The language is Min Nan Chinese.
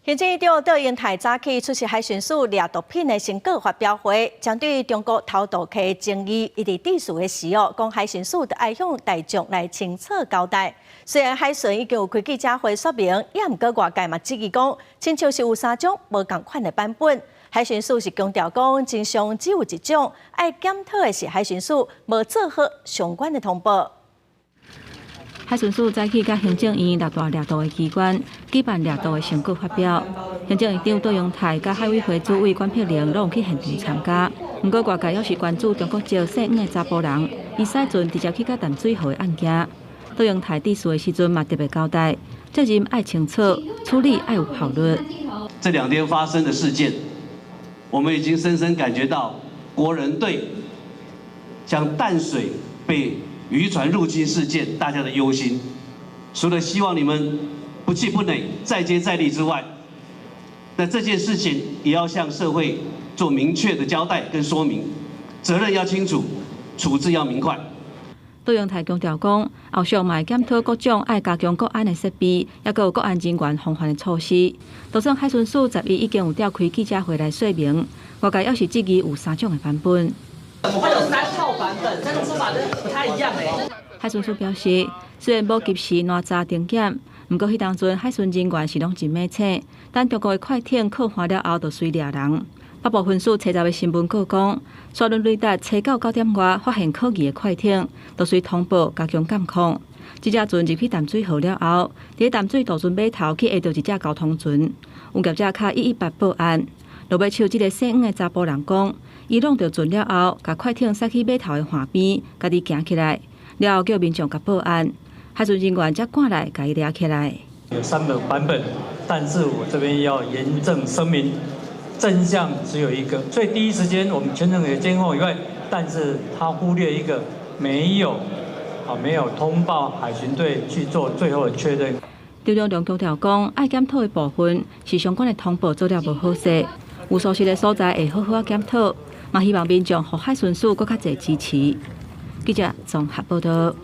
行政院長卓榮泰早起出席海巡署掠毒品的成果發表會，針對中國偷渡客的爭議，伊佇致辭的時哦，講海巡署著愛向大眾來清楚交代。雖然海巡已經有開記者會說明，也毋過外界嘛質疑講，親像是有三種無仝款的版本。海巡署是強調講，真相只有一種，愛檢討的是海巡署無做好相關的通報。海巡署早起佮行政院六大掠毒的機關舉辦掠毒的成果發表。行政院長卓榮泰佮海委會主委管碧玲攏有去現場參加。毋過外界猶是關注中國籍姓黃的查埔人，伊駛船直接去到淡水河的案件。卓榮泰致辭的時陣嘛特別交代，責任愛清楚，處理愛有效率。這兩天發生的事件，我們已經深深感覺到國人對像淡水被漁船入侵事件，大家的憂心。除了希望你們不氣不餒、再接再厲之外，那這件事情也要向社會做明確的交代跟說明，責任要清楚，處置要明快。卓榮泰強調講，後續嘛會檢討各種愛加強國安的設備，抑閣有國安人員防範的措施。就算海巡署10日已經有召開記者會來說明，外界猶是質疑有三種的版本。怎麼會有三套版本？三種說法真的不太一樣欸。海巡署表示，雖然無及時攔查定檢，毋過彼當陣海巡人員是攏真猛醒，等中國的快艇靠岸了後，就隨掠人。北部分署初10的新聞稿講，沙崙雷達初九9點外發現可疑的快艇，就隨通報加強監控。這隻船入去淡水河了後，佇淡水渡船碼頭去下著一隻交通船，有業者敲118報案。落尾手這个姓黃的查埔人講，伊挵著船了後，共快艇駛去碼頭的岸邊，家己行起來，了後叫民眾共報案，海巡人員才趕來共伊掠起來。有三個版本，但是我這邊要嚴正聲明，真相只有一個。所以第一時間我們全程有監控以外，但是他忽略一個沒有通報海巡隊去做最後的確認。張良強調講，愛檢討的部分是相關的通報做了無好勢。有疏失的所在會好好仔檢討，嘛希望民眾予海巡署閣較濟支持。記者綜合報導。